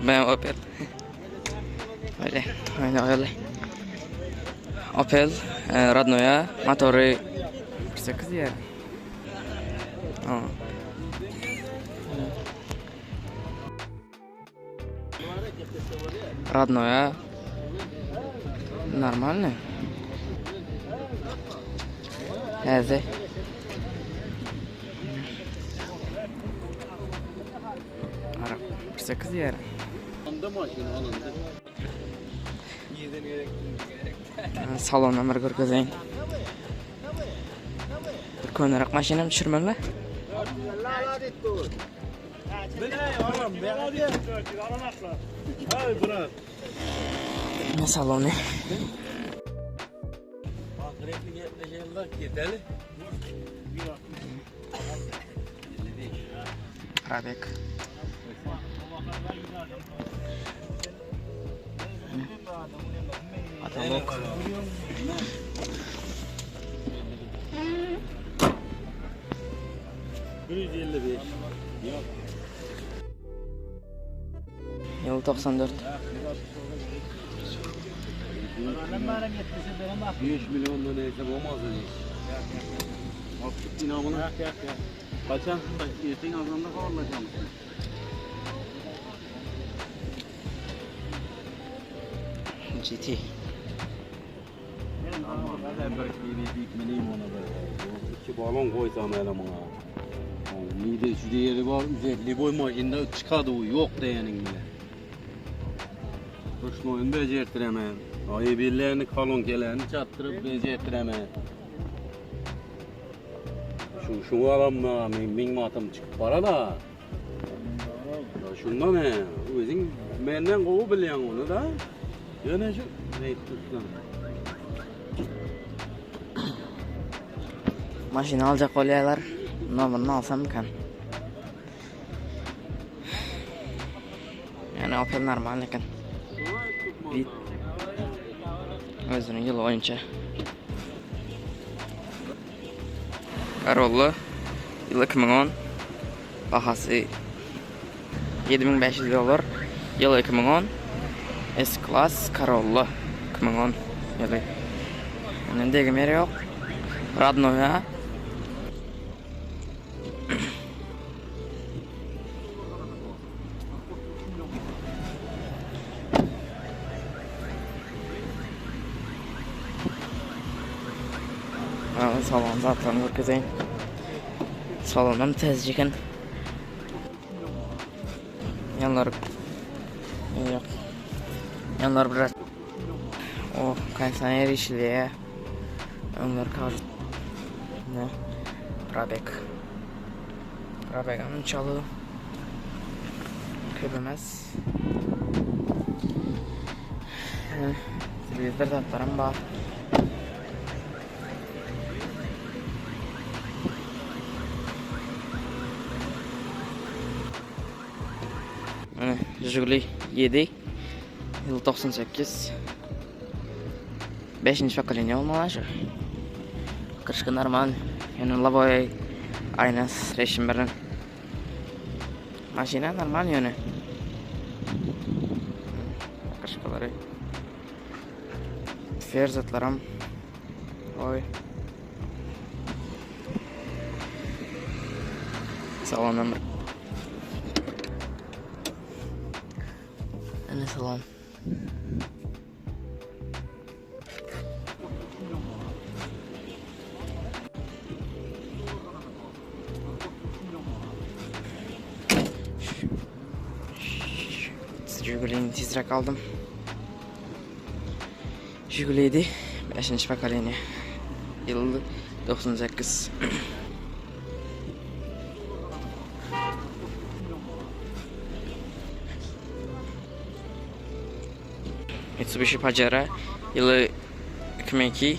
BMW Opel. Öyle. Öyle öyle. Opel e, Radnoya motory 8 ýer. Radnoya normalny. Häzir. Arap 8 ýer. Salon bir görkezeýin. Bir köneräk maşynam düşürmeli. Ne salony? Probek. Patolok. Ýyl 94. 5 milyondan neyse olmaz dedi. İnamına. Kaçan erten azanda havarlaşalım. GT. İki balon koysam hele bana. Mide şu değeri var, 150 boy maşında çıkadı o yok diyenin bile. Kuşnoyunu becertiremem. Ayı birlerini kalonkelerini çattırıp becertiremem. Şu şunu alam min matım çıkıp para da. Ya şundan he, özün menden kovu biliyorsun onu da. Yöne şu, ne tutsun. Maşyny aljak bolýarlar. Nomerini alsamykan? Ýöne Opel normal eken. Bit özüniň ýyly boýunça. Corolla ýyly 2010 bahasy 7500 dollar. Ýyly 2010 S-Class Corolla 2010 ýyly. Ýöne degim ýeri ýok. Radnoýa. Salon zatlaryny görkezeýin. Salonam täzejik eken. Ýanlary ýok. Ýanlary biraz O, kondisioner işleýär. Öňler kar ne? Probek. Probegam çaly. Köp emes. Telewizor zatlaram bar. Mine Jiguli 7 ýyl 98 5-nji pokoleniýa bolmaly şu. Kryşka normal. Ýöne loboý aýna reşim bilen. Maşyna normal ýöne. Kryşkalary. Ferzatlaram. Oý. Salonam bir. Ine salon. Jigulini tizräk aldym. Jigulidi 5-nji pokoleniýa. Ýyl 98. Mitsubishi Pajero ýyly 2002.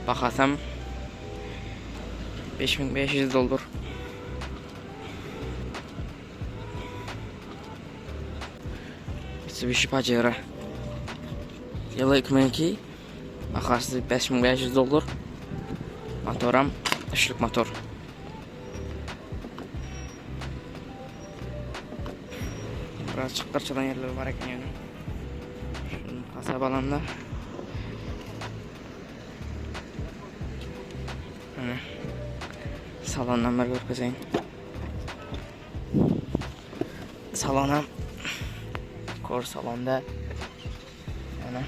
Bahasam 5500 dollar. Mitsubishi Pajero. Ýyly 2002. Bahasy 5500 dollar. Motoram üçlük motor. Birazjyk gyrçylan ýerleri bar eken ýöne. Şuny hasap alanda. Ine. Salondan bir görkezeýin. Salonam kor salonda. Ine.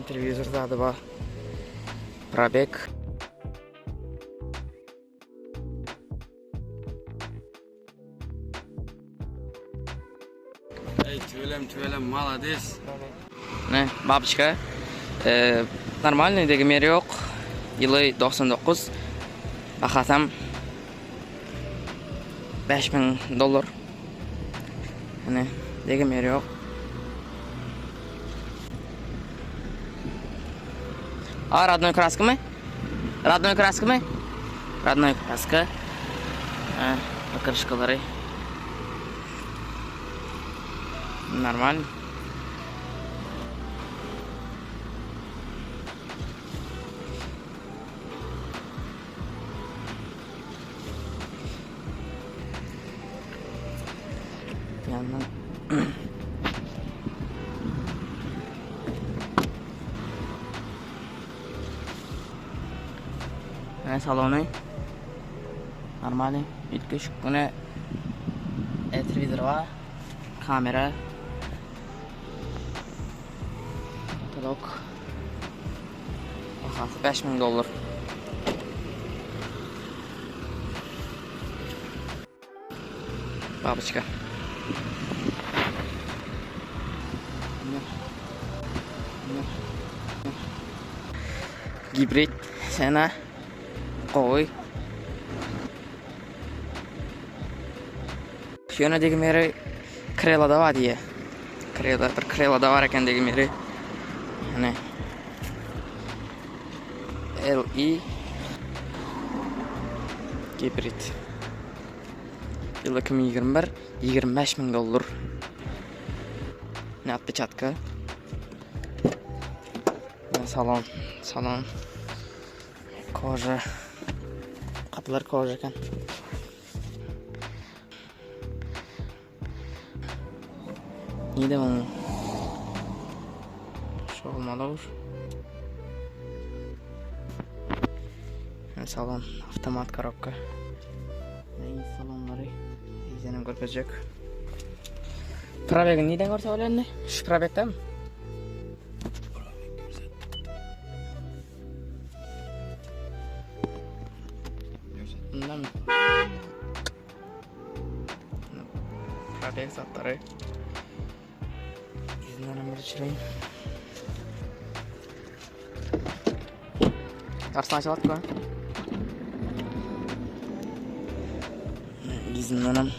Telewizor zady bar. Probeg. Ey tüwelem tüwelem malades. Ne, babushka. Ee, normalny degim ýeri ýok. Ýyly 99. Bahasam 5000 dollar. Ine, degim ýeri ýok. A, rodnoý kraskamy? Rodnoý kraskamy? Rodnoý kraska. Ha, pokrышkalary. Normal. Yandan. Ine salony. Normalny. Üýtgeşik güne telewizor bar. Kamera. Katalog. Bahasy 5000 dollar. Babushka. Gibrid sena gowy. Ýöne degim ýeri Krelada bar diýýär. Krela, bir Krelada bar eken degim ýeri. Ýani LE Gibrid. Ýyl 2021, 25 müň dollar. Ne atpeçatka. Ne salon, salon. Koja. Gapylar koja eken. Nide onuň? Şu bolmaly ur. Salon, avtomat korobka. Salonlary ýene görkezjek. Probegini nirden görse bolýar indi? Şu probekdemi? Bundan Probek zatlary. Yüzünden hem bir düşüreyim. Arslan açalat mı? Yüzünden hem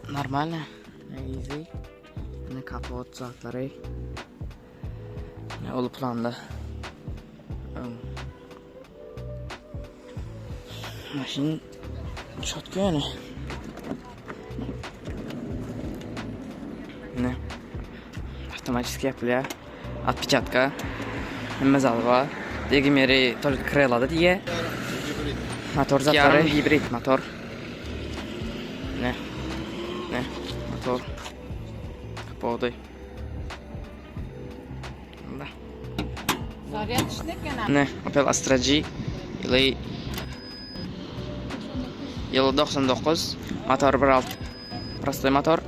Normal. Easy. Ne kapot zatlary. Ne uly planda. Maşyn çotky ýöne. Ne? Avtomatiski ýapylýar. Atpeçatka. Hemme zady bar. Degim ýeri tolko krelada diýýär. Motor zatlary gibrid motor. Ne? Ne? Motor. Kapody. Ne? Opel Astra G. Ýyly ýyly 99. Motor 1.6. Prostoý motor.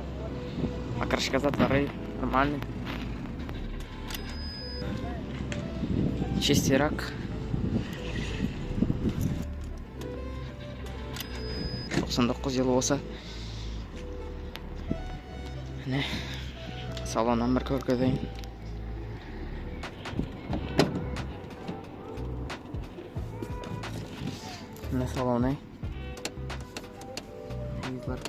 Pokrышka zatlary normalny. Çistirak. 99 ýyly bolsa. Ne? Salondan bir görkezeýin. Ne salony? Ýüzler.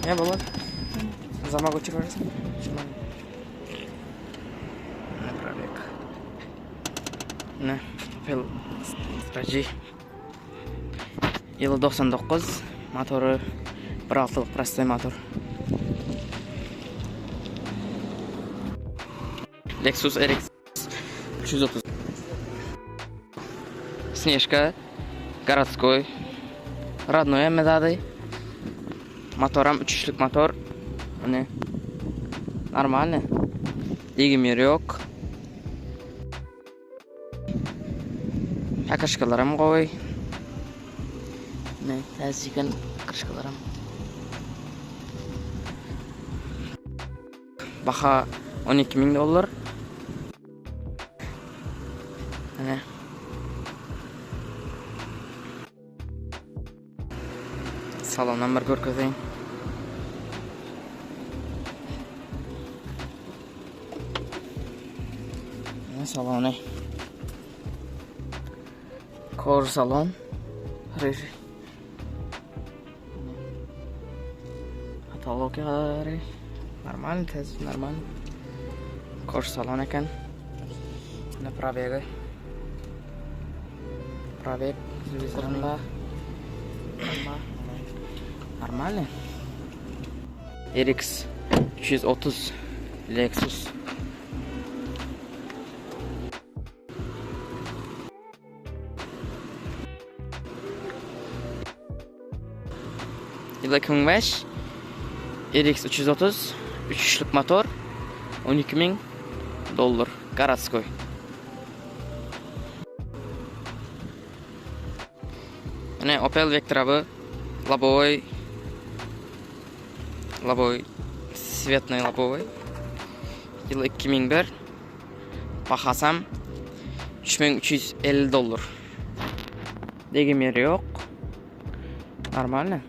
Ne bolar? Zamok uçurarız. Ne probek. Ne? Opel Astra G. Ýyly 99, motory 1.6-lyk prostoý motor. Lexus RX 330. Snežka gorodskoý. Rodnoý hemme zady. Motoram üç üçlük motor. Ine. Normalny. Degim ýeri ýok. Pakryşkalaram gowy. Ine, täzejik pakryşkalaram. Baha 12 ming dollar. Ine. Salondan bir görkezeýin. Ine salony. Kor salon. Reji. Patolog ýagdaýlary normal, tez normal. Kor salon eken. Ine probegi. Probeg telewizorynda. Normalny. RX 330 Lexus. Ýyl 2005 RX 330 üç üçlük motor 12 ming dollar gorodskoý. Ine Opel Vectra bu lobowoý lobowoý svetnyý lobowoý. Ýyl 2001 Bahasam 3350 dollar. Degim ýeri ýok. Normalny.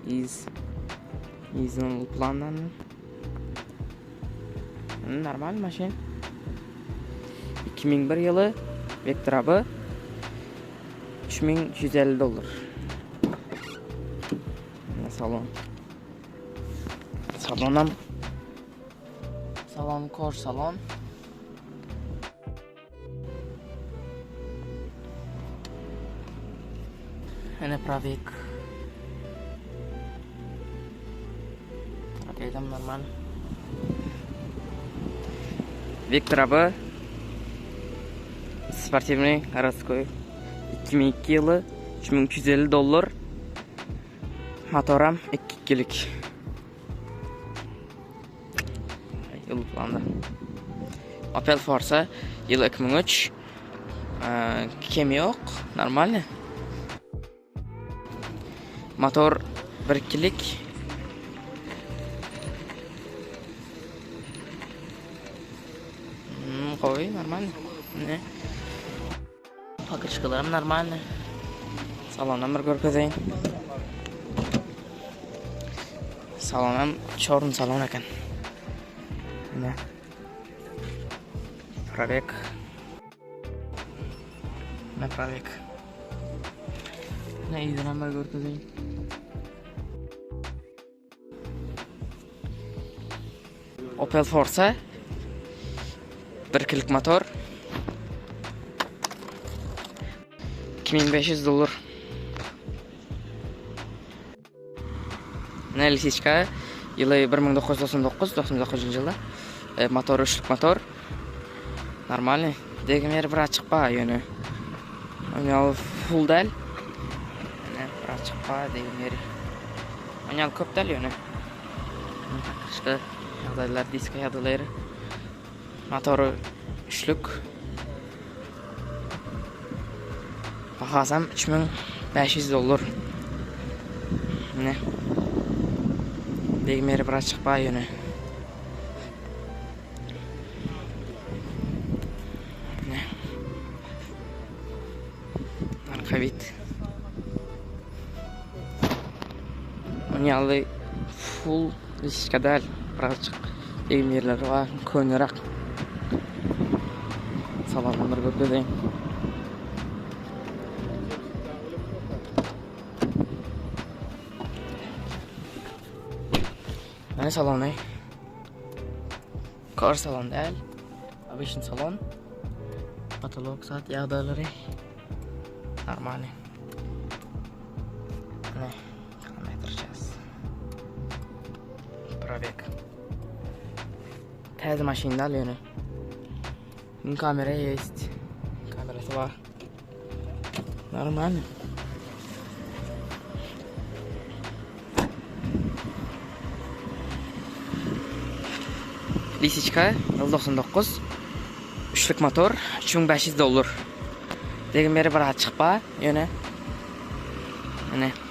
Iz izin plandan. Normal maşyn. 2001 ýyly Vectra B 3350 dollar. Salon. Salonam Salon kor salon. Ene pravik. Pravigam normal. Vectra B sportivnyý городской 2002 ýyly 3350 dollar. Motoram 2-2-lik. Ýyldyzlandy. Opel Forza ýyly 2003. Kemi ýok, normalny. Motor 1.2-lik. Hmm, gowy, normalny. Ne? Pakryşkalaram normalny. Salonam bir görkezeýin. Salonam çorn salon eken. Ine. Probek. Ne probek. Ne yzyna bir görkezeýin. Opel Forza birkilik motor 2500 dollar. Ne lisiçka ýyly 1999 99 ýylda e, motor üçlük motor. Normalny. Degim ýeri bir açyk bar ýöne. Oňa full däl. Ýöne bir açyk bar degim ýeri. Oňa köp däl ýöne. Takyrşka ýagdaýlar, diska ýagdaýlary. Motory üçlük. Bahasam 3500 dollar. Ne? Degim ýeri bir açyk bar ýöne. Ne? Arka bit. Ony full lisiçka däl, birazjyk degim ýerleri bar, köneräk. Salondan bir görkezeýin. Mene salony. Kar salon däl. Obычный salon. Patolog saat ýagdaýlary normalny. Ne, kilometr ças. Probek. Täze maşyn däl ýöne. Kamera есть. bar. Normalny. Lisiçka L99 üçlük motor 3500 dollar. Degim beri bir açyk bar, ýöne. Ine.